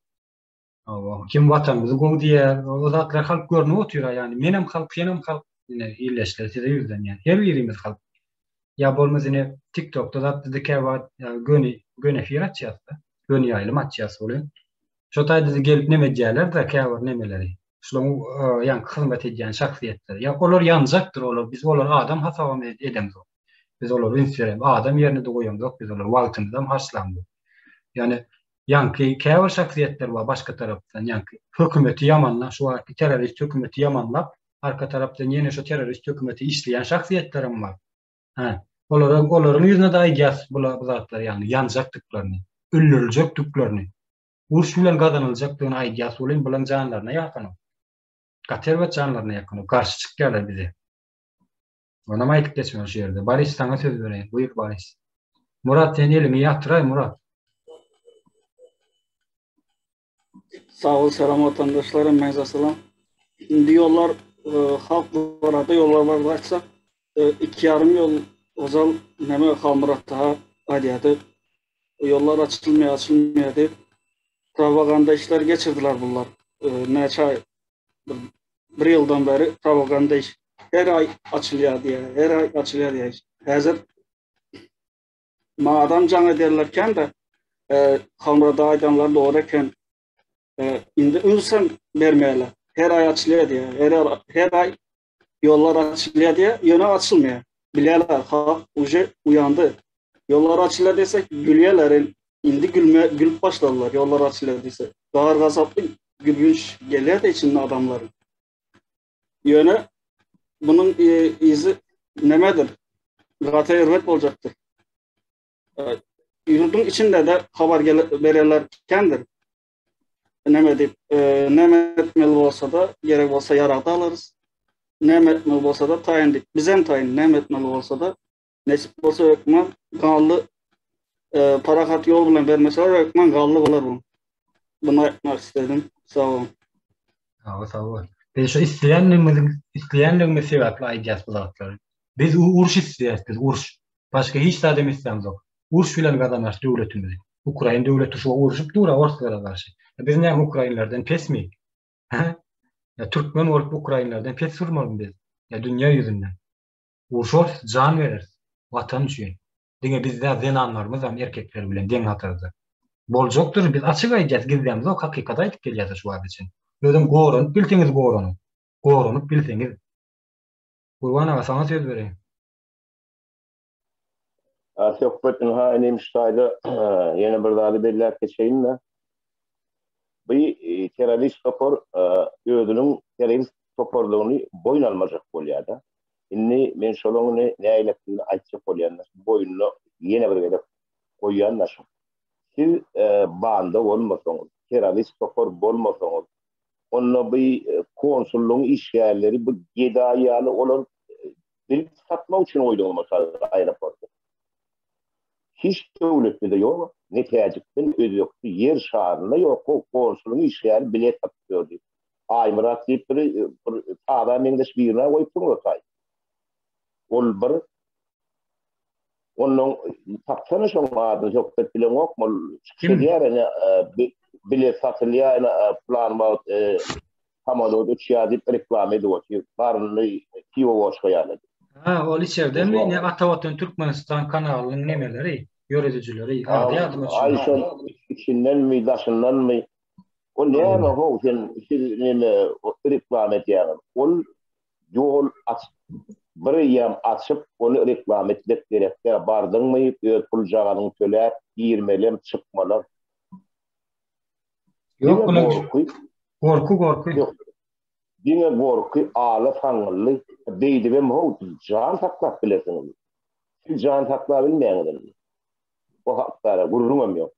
Hawa, kim watanymyzy gowy diýýär. O zatlar halk görnüp otyr-a, ýagny menem halk, senem halk. Ine, ildeşler size ýüzlenýän. Her birimiz halk. Ýa bolmasa ine TikTokda zat bizde käwagt göni göni efir açýas-da. Göni ýaýlym açýas welin. Şo taýda-da gelip neme edýärler-de käbir nemeleri. Şularyň ýaňky hyzmat edýän şahsyýetleri. Ýa olar ýanjakdyr olar. Biz olary adam hasabam edemzok. Biz olara üns berem. Adam ýerine-de goýamzok biz olary. Wagtymyzam harçlamzok. Ýöne ýaňky käbir şahsyýetler bar başga tarapdan ýaňky hökümeti ýamanlap şu wagtky terrorist hökümeti ýamanlap arka tarapdan ýene şu terrorist hökümeti işleýän şahsyýetlerem bar. Hä, olara olaryň ýüzüne-de aýdýas bula bu zatlary ýagny ýanjakdyklaryny, öldüriljekdiklerini, uruş bilen gazanyljakdygyny aýdýas welin bulaň janlaryna ýakanok. Gaty erbet janlaryna ýakanok, garşy çykýarlar bize. Onam aýdyp geçmeli şu ýerde. Boris saňa söz bereýin. Buýur Boris. Murat sen eliňi ýatyraý Murat.
Sag bol salam watandaşlar hemmäňize salam. Indi ýollar e, halk barada ýollar barada aýtsak e, iki ýarym ýol ozal näme Halmyrat daha aýdýardy. Ýollar açylmaýar açylmaýar diýip propaganda işler geçirdiler bunlar. E, näçe aý bir, bir ýyldan bäri propaganda iş her aý açylýar diýýär, her aý açylýar diýýär. Häzir Madam jaň ederlerken-de, e, Halmyrada aýdanlar dogry eken. E, indi ünsem bermeýärler. Her aý açylýar diýýär. Her, her aý ýollar açylýar diýýär, ýöne açylmaýar. Bilýärler, halk uje uýandy. Ýollar açylýar diýsek, gülýärler. Indi gülme, gülüp başladylar, ýollar açylýar diýsek. Gahar gazaply gülgünç gelýär-de içinde adamlaryň. Ýöne bunuň yzy nämedir? Gaty erbet boljakdyr. Ýurduň içinde-de habar bererler kändir. Näme diýip, näme etmeli bolsa-da, gerek bolsa ýarag-da alarys. Näme etmeli bolsa-da taýyn diýip, bizem taýyn, näme etmeli bolsa-da, nesip bolsa hökman ganly parahat ýol bilen bermeseler hökman ganly bolar bu. Bunu aýtmak istedim. Sag boluň.
Sag sag bol. Biz şu isleýänligimiziň isleýänligimiz sebäpli aýdýas bu zatlary. Biz uruş isleýäs biz uruş. Başga hiç zat hem islämzok. Uruş bilen gazanarys döwletimizi. Ukrain döwleti şu uruşyp dur orslara garşy. Biz näme ukrainlerden pesmi? Hä? Ya türkmen bolup ukrainlerden pes durmalymy biz? Ya dünýä ýüzünde. Urşarys, jan bereris. Watan üçin. Diňe biz däl zenanlarymyzam erkekler bilen deň hatarda. Boljakdyr biz açyk aýdýas gizlämzok hakykaty aýdyp gelýäs şu wagta çen. Özem goranyp bilseňiz goranyň. Goranyp bilseňiz. Gurban aga saňa söz bereýin.
A söhbet ynha inim şu taýda ýene bir zady belläp geçeýin-de. Bu terrorist topar özüniň terrorist toparlygyny boýun almajak bolýar-da. Indi men şolaň indi nägiledigini aýtjak bolýan-da, boýnuna ýene bir gezek goýýan-da şo. Siz banda bolmasaňyz, terrorist topar bolmasaňyz, onda bu konsullygyň işgärleri bu gedaý ýaly olar bilip satmak üçin goýduňyzmy şol aeroporty? Hiç döwletde-de ýok, ne täjikde, ne özbekde, ýer şarynda ýok, konsulyň işgäri bilet satyp ýördi. Aýmyrat diýip bir bir taza meňzeş birine goýupsyň o taý. Ol bir Ondan tapsana şoň adyny söhbet bileňokmy ol çykyş edýär ene bilet satylýar ene plan wagt samolýot uçýar diýip reklama edip otyr. Garynly piwo boçka ýaly.
Ha, ol içerdenmi ne Ata Watan Türkmenistan kanalynyň nemeleri, ýöredijileri, ady ýadyma düşmedi.
Aý şol içindenmi, daşyndanmy? O näme how sen siz neme reklama edýäňiz? Ol ýol aç bir eýýäm açyp ony reklama etmek gerek däl. Bardyňmy öz puljagazyňy töläp girmelem çykmalam.
Ýok bular. Gorky, gorky.
Ýok. Diňe gorky, ala saňňyldy. Beýdibem how, siz jan saklap bilersiňizmi? Siz jan saklabilmeýäňiz indi. O hakdara gürrüňem ýok.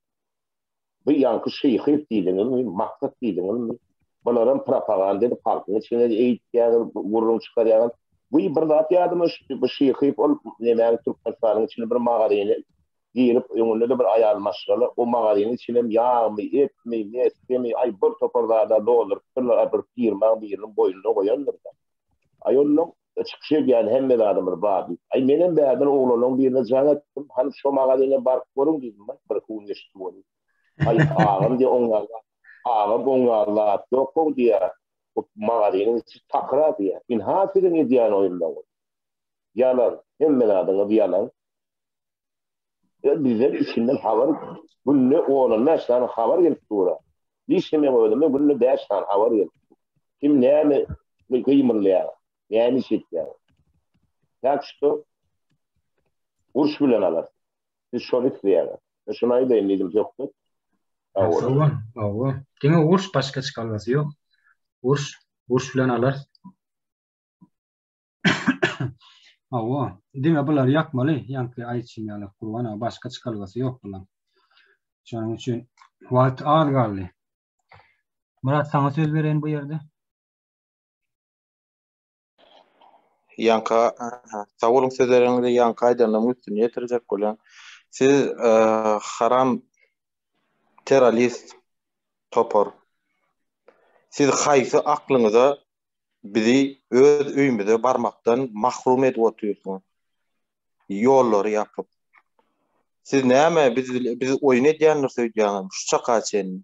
Bu ýaňky Şyhyýew diýdiňizmi, Maksat diýdiňizmi? Bularam propaganda edip halkyň içine eýtýäňiz, gürrüň çykarýaňyz. Bu bir zat ýadyma düşdi, bu Şyhyýew ol nemäň Türkmenistanyň içinde bir magazyny girip, öňünde-de bir aýal maşgala, o magazynyň içinem ýagmy, etmi, mesgemi, aý bir topar zada doldurypdyrlar, a bir firmaň biriniň boýnuna goýandyr-da. Aý onnoň çykyş edýän hemme zadymyz bar diýip. Aý menem bärden oglanlaryň birine jaň etdim, hany şo magazyna baryp görüň diýdim, bir gün geçdi welin. Aý agam diýýär, oň ýaly agam oň ýaly zat ýok-ow diýýär, bu magazynyň içi takyr-a diýýär. Ynha siziň edýän oýunlaryňyz. Ýalan, hemme zadyňyz ýalan. Bizden içinden habar günde on-on bäş sany habar gelip dur-a. Lişni meň özüme günde bäş sany habar gelip dur. Kim näme gymyldaýar, näme iş etýär. Tak şto uruş bilen alar. Siz şony isleýäňiz. Men şuny aýdaýyn diýdim söhbet.
Sag bol. Hawa. Diňe uruş başga çykalgasy ýok. Uruş, uruş bilen alar. Hawa, diňe bulary ýakmaly, ýaňky aýtşym ýaly, Gurban aga, başga çykalgasy ýok bulaň. Şonuň üçin wagt az galdy. Myrat, saňa söz bereýin bu ýerde.
Ýaňka, sag boluň sözleriňize, ýaňky aýdanlaryň üstüni ýetirjek bolýan. Siz haram terrorist topar. Siz haýsy aklyňyza bizi öz öýümize barmakdan mahrum edip otyrsyňyz. Ýollary ýapyp. Siz näme biz biz oýun edýändiris öýdýäňizmi şu çaka çenli?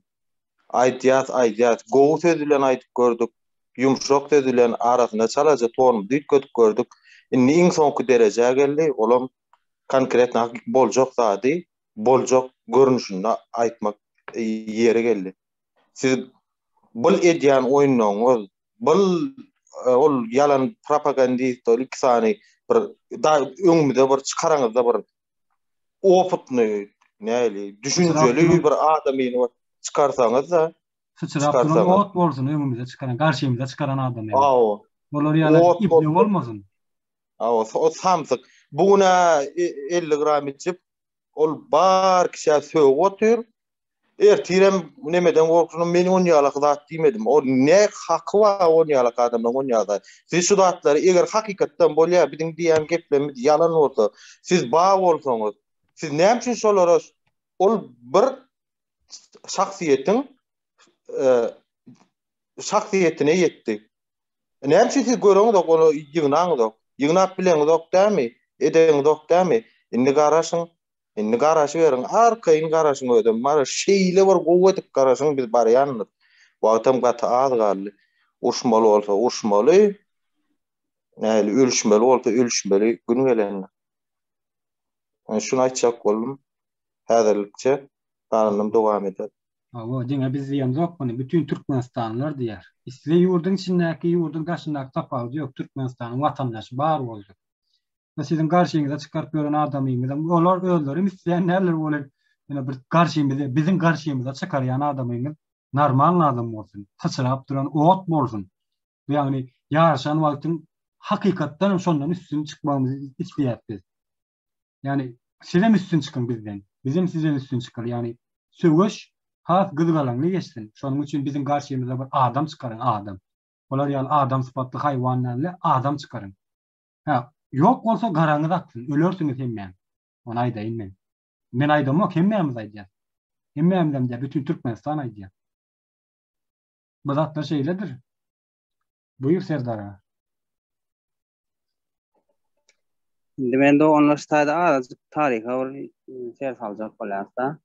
Aýdýas, aýdýas, gowy söz bilen aýdyp gördük, ýumşak söz bilen arasynda çalaja tonumyzy üýtgedip gördük. Indi iň soňky derejä geldi, olam konkretno boljak zady boljak görnüşinde aýtmak ýeri geldi. Siz bul edýän oýunlaryňyz, bul ol ýalan propagandist ol iki sany bir da öňümize bir çykaraňyzda bir opytny näli düşünjeli bir adamyny bir çykarsaňyz-da
Syçrap duran ot bolsun öňümize çykaran, garşymyza çykaran adamy.
Aw.
Olar ýaly ibne bolmasyn.
Aw, o samsyk. Bu gün 50 gram içip Ol bar kişä sögüp otyr. Ertirem nemeden gorkusyna men on ýalak zat diýmedim. Ol ne haky bar on ýalak adamlaryň on ýaly zat. Siz şu zatlary eger hakykatdan bolýar biziň diýýän geplerimiz ýalan bolsa, siz bar bolsaňyz, siz näme üçin şolara ol bir şahsyýetiň şahsyýetine ýetdi. Näme üçin siz göreňizok ony ýygnaňyzok? Ýygnap bileňizok dämi? Edeňizok dämi? Indi garaşyň. Indi garaşyberiň. Arkaýyn garaşyň özem. Bara şeýle bir gowy edip garaşyň biz barýandyr. Wagtam gaty az galdy. Urşmaly bolsa urşmaly. Nähili ölüşmeli bolsa ölüşmeli gün gelende. Men şuny aýtjak boldum. Häzirlikçe galanynam dowam eder.
Hawa, diňe biz diýemzok muny, bütin türkmenistanlylar diýýär. Isle ýurduň içindäki, ýurduň daşyndaky tapawudy ýok, Türkmenistanyň watandaşy bar boldy. We siziň garşyňyza çykaryp ýören adamyňyzam, olar özlerem isleýän däldir welin, ýöne bir garşymyza, biziň garşymyza çykarýan adamyňyz normalny adam bolsun, syçrap duran ot bolsun. Bu ýagny ýaryşan wagtyň hakykatdan hem şondan üstün çykmagymyzy isleýäris biz. Ýagny sizem üstün çykyň bizden. Bizem sizden üstün çykaly. Ýagny söweş has gyzgalaňly geçsin. Şonuň üçin biziň garşymyza bir adam çykaryň, adam. Olar ýaly adam sypatly haýwan däl-de, adam çykaryň. Hä, ýok bolsa garaňyz atsyn, ölersiňiz hemmäňiz. Ony aýdaýyn men. Men aýdamok, hemmämiz aýdýas. Hemmämizem däl, bütin Türkmenistan aýdýar. Bu zatlar şeýledir. Buýur Serdar aga.
Indi men doganlar şu taýda azajyk taryha bir ser saljak bolýarys-da.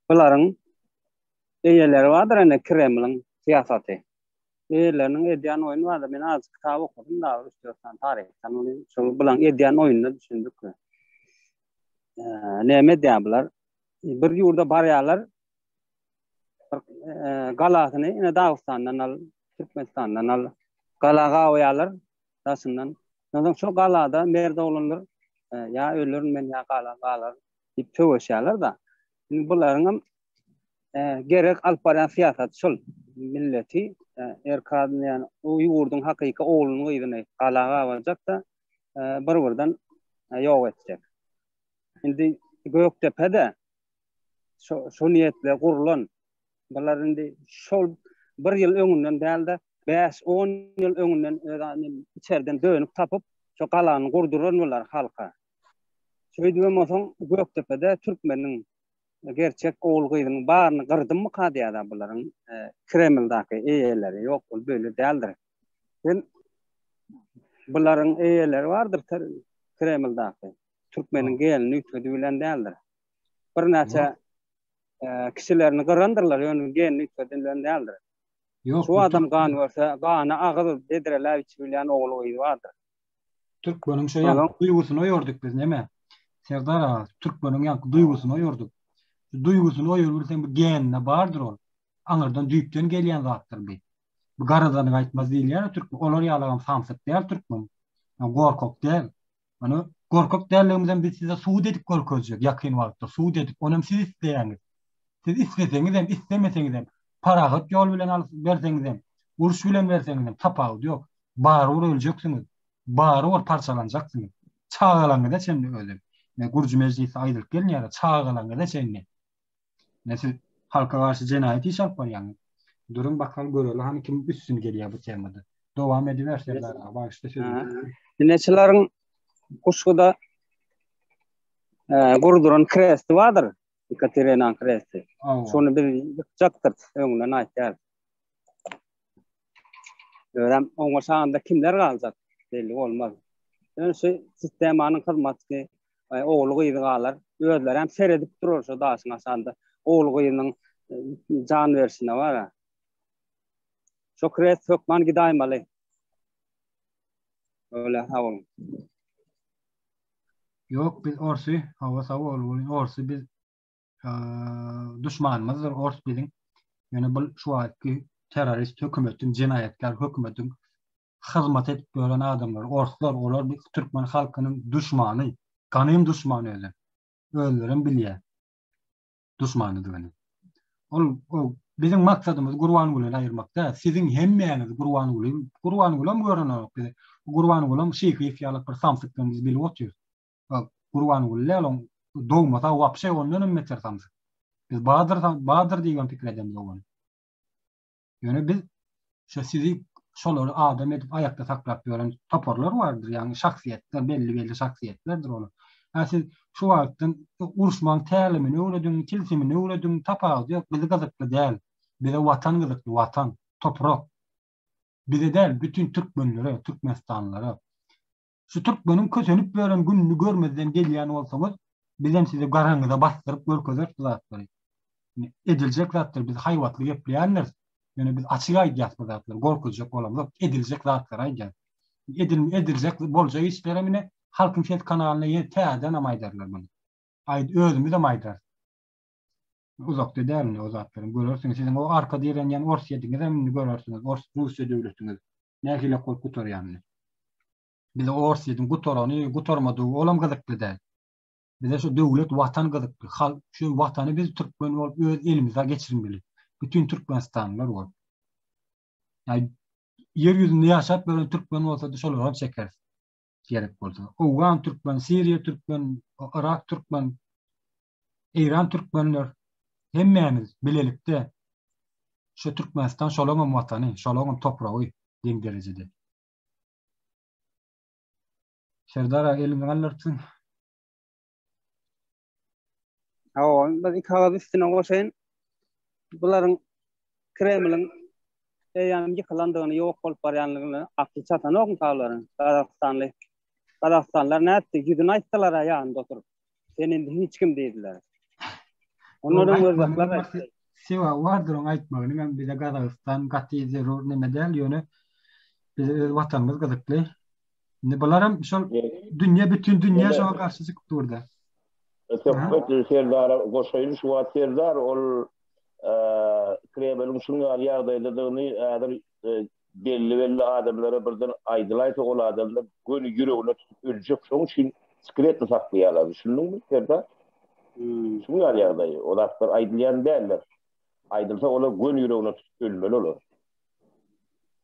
Bularyň eýeleri bardyr ene Kremliň syýasaty. Eýeleriniň edýän oýny bardyr. Men azajyk kitap okadym da, üç-dört sany taryhdan ony şol bularyň edýän oýnuna düşündik. Näme edýär bular? Bir ýurda barýarlar, bir galasyny ine Dagystandan al, Türkmenistandan al. Gala gawaýarlar daşyndan. Ondan şo galada merd oglanlar ýa ölerin men ýa gala galar diýip söweşýärler da. Indi bularyň hem gerek alyp barýan syýasaty şol milleti. Erkadyn ýani o ýurduň hakyky ogluny gyzyny gala gabajak-da bir-birden ýok etjek. Indi Gökdepe-de şo şo niýetle gurlan. Bular indi şol bir ýyl öňünden däl-de, 5-10 ýyl öňünden öz içerden dönük tapyp, şo galany gurduran bular halka. Şeýdibem bolsaň Gökdepede türkmeniň gerçek ogul-gyzynyň baryny gyrdymmyka diýýär bularyň Kremldaky eýeleri. Ýok, ol beýle däldir. Sen bularyň eýeleri bardyr Kremldaky. Türkmeniň gelini üýtgedip bilen däldir. Birnäçe kişilerini gyrandyrlar, ýöne genini üýtgedip bilen däldir.
Ýok.
Şu adam gan görse, gany agyz bedreläp içip bilýän ogul-gyzy bardyr.
Türkmeniň şo ýaňky duýgusyny oýardyk biz neme? Serdar aga, türkmeniň ýaňky duýgusyny oýardyk. Şu duýgusyny oýaryp bilseň bu geninde bardyr ol. Aňyrdan düýpden gelýän zatdyr bi. Bu garadan gaýtmaz diýilýär türkmen. Olar ýalagam samsyk däl türkmen. Gorkak däl. Ony gorkak dälligimizem biz size subut edip görkezjek ýakyn wagtda subut edip, onam siz isleýäňiz. Siz isleseňizem, islemeseňizem, parahat ýol bilen alyp berseňizem, uruş bilen berseňizem tapawudy ýok. Barybir öljeksiňiz. Barybir parçalanjaksyňyz. Çagalaryňyza çenli özem. Ine gurjy mejlisde aýdylyp gelinýär, çagalaryňyza çenli. Ine siz halka garşy jenaýat iş alyp barýaňyz. Duruň bakaly göreli hany kim üstün gelýär bu temada. Dowam ediber Serdar aga, bagyşla sözüňi.
Dineçileriň Guşguda gurduran kresti bardyr. Ekaterinaň kresti. Şony biz ýykjakdyr, öňünden aýtýar. Özem oňa şanda kimler galjak belli bolmaz. Ýöne şu sistemanyň hyzmatçy e, ogly gyzy galar. Özleri hem seredip durar şu daşyň aşagynda. Ogly gyzynyň e, jan berşine bar. Şu krest hökman gidaýmaly. Öyle sag boluň.
Ýok biz orsy, hawa sag bol, orsy biz duşmanymyzdyr ors biziň. Ýöne bu şu wagtky terrorist hökümetiň, jenaýatkär hökümetiň hyzmat edip ýören adamlar, orslar, olar biz türkmen halkynyň duşmany, ganym duşmany özem. Özlerem bilýär duşmanydygyny. Ol, o biziň maksadymyz Gurbangulyny aýyrmak däl. Siziň hemmäňizi Gurbanguly, Gurbangulam görenok bizi. Gurbangulam Şyhyýew ýaly bir samsykdygyny biz bilip otyrys. Gurbanguly däl oň dogmasa wapşe ondan hem beter samsyk. Biz Badyr Badyr diýibem pikir edemzok ony. Ýöne biz şu sizi şolary adam edip aýakda saklap ýören toparlar bardyr, ýagny şahsyýetler, belli-belli şahsyýetlerdir olar. Hä siz şu wagtdan uruşmagyň tälimini öwrediň, tilsimini öwrediň, tapawudy ýok, bizi gyzykly däl. Bize watan gyzykly, watan, toprak. Bize däl, bütin türkmenlere, türkmenistanlylara. Şu türkmeniň kösenip ýören gününi görmezden gelýän bolsaňyz, bizem size garaňyza basdyryp görkezeris bu zatlary. Ediljek zatlar biz haýbatly gepleýändiris. Ýöne biz açyk aýdýas bu zatlary, gorkuzjak bolamzok, ediljek zatlary aýdýas. Edil ediljek boljak işlerem ine Halkyň Sesi kanalynda ýene täzedenem aýdarlar muny. Aýt özümizem aýdarys. Uzakda däl indi o zatlaryň görersiňiz. Siziň o arka direnýän Orsýetiňizem indi görersiňiz. Ors Russiýa döwletiňiz nähili bolup gutarýanyny. Bize Orsýetiň gutarany, gutarmadygy olam gyzykly däl. Bize şu döwlet, watan gyzykly. Halk şu watany biz türkmen bolup öz elimize geçirmeli. Bütün türkmenistanlylar bolup. Ýa ýer ýüzünde ýaşap ýören türkmen bolsa-da şolaram çekeris. Gerek bolsa. Owgan türkmen, Siriýa türkmen, Yrak türkmen, Eýran türkmenler hemmämiz bilelikde şu Türkmenistan şolaňam watany, şolaňam topragy deň derejede. Serdar aga eliňi galdyrypsyň.
Hawa, bir iki agyz üstüne goşaýyn. Bularyň Kremliň eýýäm ýykylandygyny, ýok bolup barýanlygyny akly çatanokmy bularyň? Gazagystanly Gazagystanlylar nätdi? Ýüzüne aýtdylar-a ýanynda oturyp. Sen indi hiç kim diýdiler. Ondan öň özbekler aýtdy.
Sebäbi bardyr oň aýtmagynyň hem bize Gazagystan gaty zerur neme däl, ýöne bize öz watanymyz gyzykly. Indi bularam şol dünýe bütin dünýe şoňa garşy çykyp durda.
Söhbet Serdara goşaýyn şu wagt Serdar ol Kremliň şuň ýaly ýagdaýdadygyny häzir belli-belli adamlara birden aýdylaýsa ol adamlar göni ýüregine tutup öljek şoň üçin sekretli saklaýarlar düşündiňmi Serdar? Şuň ýaly ýagdaý o zatlar aýdylýan däldir. Aýdylsa olar göni ýüregine tutup ölmeli olar.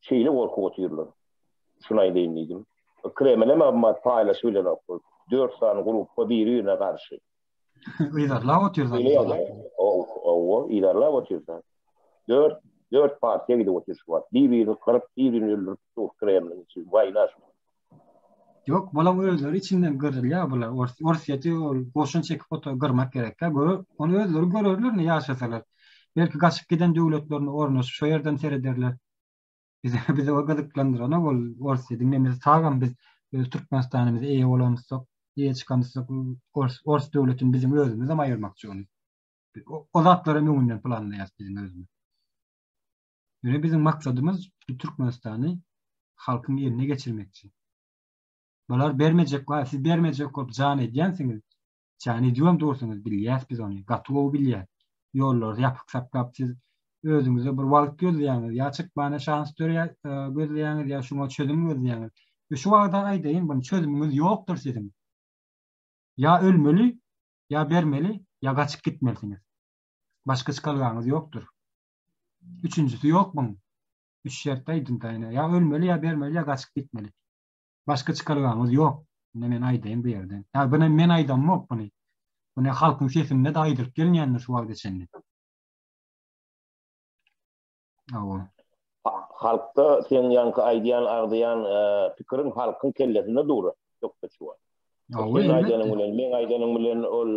Şeýle gorkup otyrlar. Şuny aýdaýyn diýdim. Kreml hem maglumat paýlaşyp bilenok. 4 sany gruppa biri-birine garşy.
Yzarlap otyr
zaten. Owa, yzarlap otyr zaten. 4 4 partiýa gidip otyr şu wagt. Bir-birini gyryp, bir-birini öldürip dur Kremliň içi. Waýna şu.
Ýok, bulaň özleri içinden gyrylýar bular. Ors, Orsýeti ol goşun çekip otur gyrmak gerekkä. Görer, ony özleri görerler ne ýaşasalar. Belki gaçyp giden döwletlerine ornaşyp şo ýerden serederler. Bize bize o gyzyklandyranok ol Orsýetiň nemesi tagam biz öz Türkmenistanymyza eýe bolamyzsak, eýe çykamyzsak Ors, Ors döwletini biziň özümizem aýyrmakçy ony. O, o zatlaram öňünden planlaýas biziň özümiz. Ýöne biziň maksadymyz bu Türkmenistany halkyň eline geçirmekçi. Bular bermejek, siz bermejek bolup jan edýänsiňiz. Jan edibem dursuňyz, bilýäs biz ony. Gaty gowy bilýäs. Ýollary ýapyk saklap siz özüňize bir wagt gözleýäňiz, ýa çykmana şans dörýär, e, gözleýäňiz, ýa şuňa çözüm gözleýäňiz. We şu wagta aýdaýyn, buny çözümiňiz ýokdur siziň. Ýa ölmeli, ýa bermeli, ýa gaçyp gitmelisiňiz. Başga çykalgaňyz ýokdur. Üçünjisi ýok muň. Üç şert aýdym taýyna. Ýa ölmeli, ýa bermeli, ýa gaçyp gitmeli. Başga çykalgaňyz ýok. Ine men aýdaýyn bu ýerde. Ýa buny men aýdamok buny. Buny halkyň sesinde-de aýdylyp gelinýändir şu wagta çenli. Hawa.
Halkda seň ýaňky aýdýan, agzaýan pikiriň halkyň kellesinde dur. Ýokda şu wagt. Hawa, Seň aýdanyň bilen, meň aýdanym bilen ol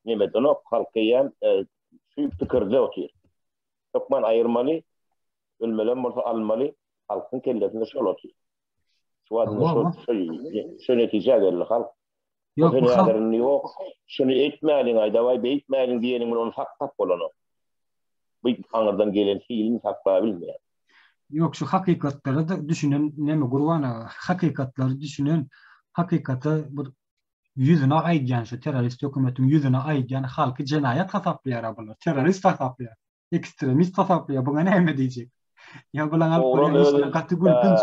nemedenok, halk eýýäm şu pikirde otyr. Hökman aýyrmaly, ölmelem bolsa almaly, halkyň kellesinde şol otyr. Şu wagt şol şo netijä geldi halk. Ýok, bu halk ýok. Şuny etmäliň, aý dawaý beýtmäliň diýeniň bilen ony saklap bolanok. Bu aňyrdan gelen hilini saklap bilmeýär.
Ýok, şu hakykatlara da düşünen näme Gurban aga, hakykatlary düşünen, hakykata bir ýüzüne aýdýan şu terrorist hökümetiň ýüzüne aýdýan halky jenaýat hasaplaýar bular. Terrorist hasaplaýar. Ekstremist hasaplaýar. Buňa näme diýjek? Ýa bulaň alyp barýan işleri gaty gülkünç.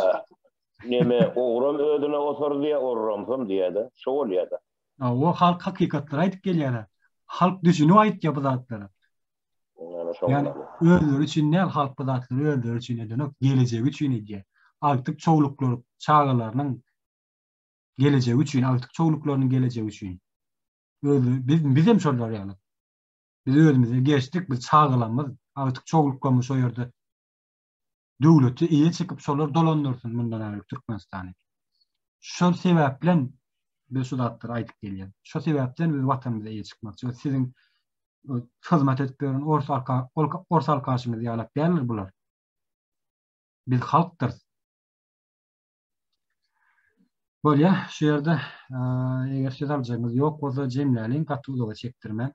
Neme, ogram özüne osar diýýär, orramsam diýýär-de. Şo bolýar-da.
Hawa, halk hakykatlary aýdyp gelýär-ä. Halk düşünip aýtýar bu zatlary. Ýani özleri üçin däl, halk bu zatlary özleri üçin edenok, gelejegi üçin edýär. Agtyk çowluklar, çagalarynyň gelejegi üçin, agtyk çowluklarynyň gelejegi üçin. Özleri, biz, bizem şolar ýaly. Biz özümize geçdik, biz çagalarymyz, agtyk çowluklarymyz şo ýerde döwleti eýe çekip şolar dolandyrsyn mundan ärik Türkmenistany. Şol sebäpden biz şu zatlary aýdyp gelýän. Şo sebäpden biz watanymyza eýe çykmakçy. Siziň hyzmat edip ýören ors arka ors arkaşyňyz ýalak däldir bular. Biz halkdyrys. Bolýa, şu ýerde eger söz aljagyňyz ýok bolsa jemläliň, gaty uzaga çekdirmän.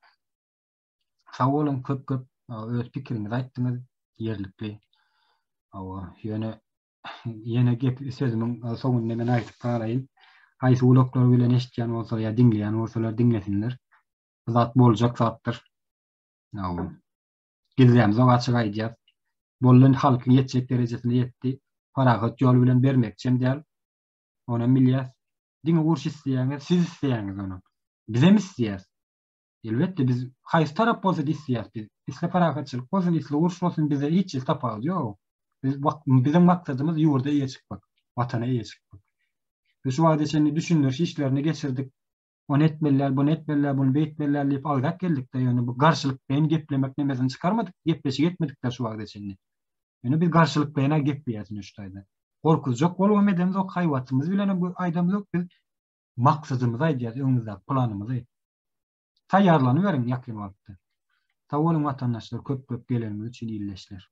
Sag boluň, köp köp öz pikiriňizi aýtdyňyz, ýerlikli. Hawa, ýöne ýene gep sözümiň soňunda men aýdyp galaýyn. Haýsy gulaklar bilen eşitýän bolsa ýa diňleýän bolsalar diňlesinler. Bu zat boljak zatdyr. Hawa. Gizlämzok açyk aýdýas. Boldy indi halkyň ýetjek derejesine ýetdi. Parahat ýol bilen bermekçem däl. Onam bilýäs. Diňe uruş isleýäňiz, siz isleýäňiz ony. Bizem isleýäs. Elbetde biz haýsy tarap bolsa-da isleýäs biz. Isle parahatçylyk bolsun, isle uruş bolsun bize hiç hili tapawudy ýok. Biz biziň maksadymyz ýurda eýe çykmak, watana eýe çykmak. Biz şu wagta çenli düşündiriş işlerini geçirdik. Ony etmeliler, buny etmeliler, buny beýtmeliler diýip agzap geldik-de, ýöne bu garşylyklaýyn geplemek nemesini çykarmadyk, gepleşik etmedik-de şu wagta çenli. Ýöne biz garşylyklaýyn-a gepleýäs ine şu taýda. Gorkuzjak bolubam edemzok, haýbatymyz bilenem aýdamzok, biz maksadymyzy aýdýas, öňümizdäki planymyzy. Taýýarlanyberiň ýakyn wagtda. Sag boluň watandaşlar köp köp geleniňiz üçin ildeşler.